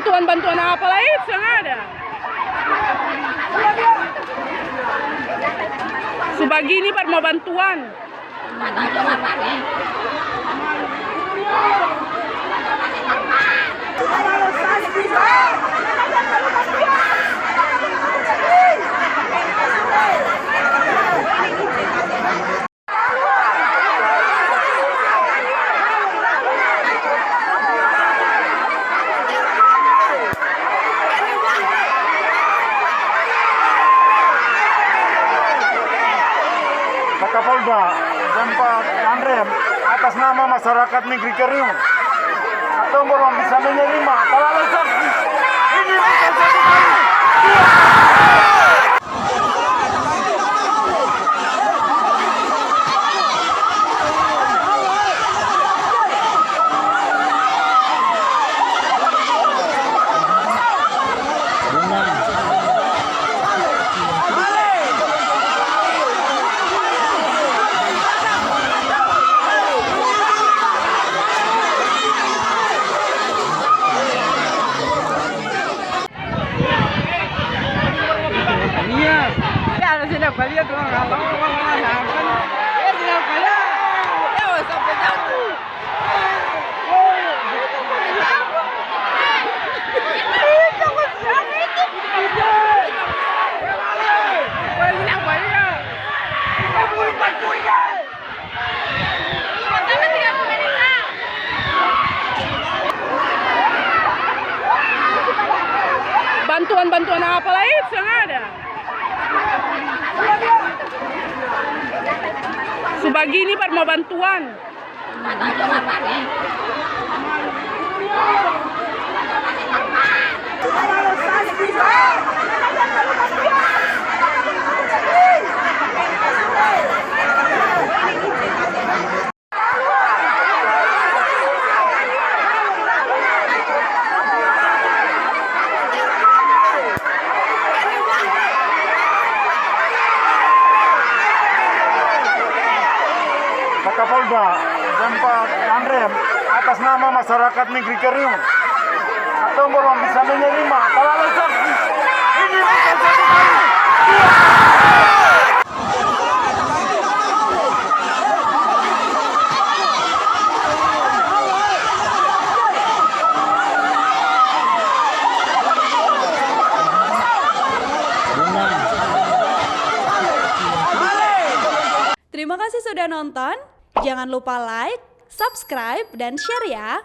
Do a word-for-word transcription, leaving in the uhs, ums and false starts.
Bantuan-bantuan apa lai seng ada. Su bagini par mo bantuan. Kapolda, Jenderal Andrem, atas nama masyarakat Negeri Kariung, katong balong bisa menerima, talalu sakit. Ini bukan satu kali. Bantuan-bantuan apa lai seng ada. Su bagini par mo bantuan. Kapolda, Jenderal Andrem, atas nama masyarakat Negeri Kariung, katong balong bisa menerima, talalu sakit. Ini bukan satu kali. Terima kasih sudah nonton. Jangan lupa like, subscribe, dan share ya.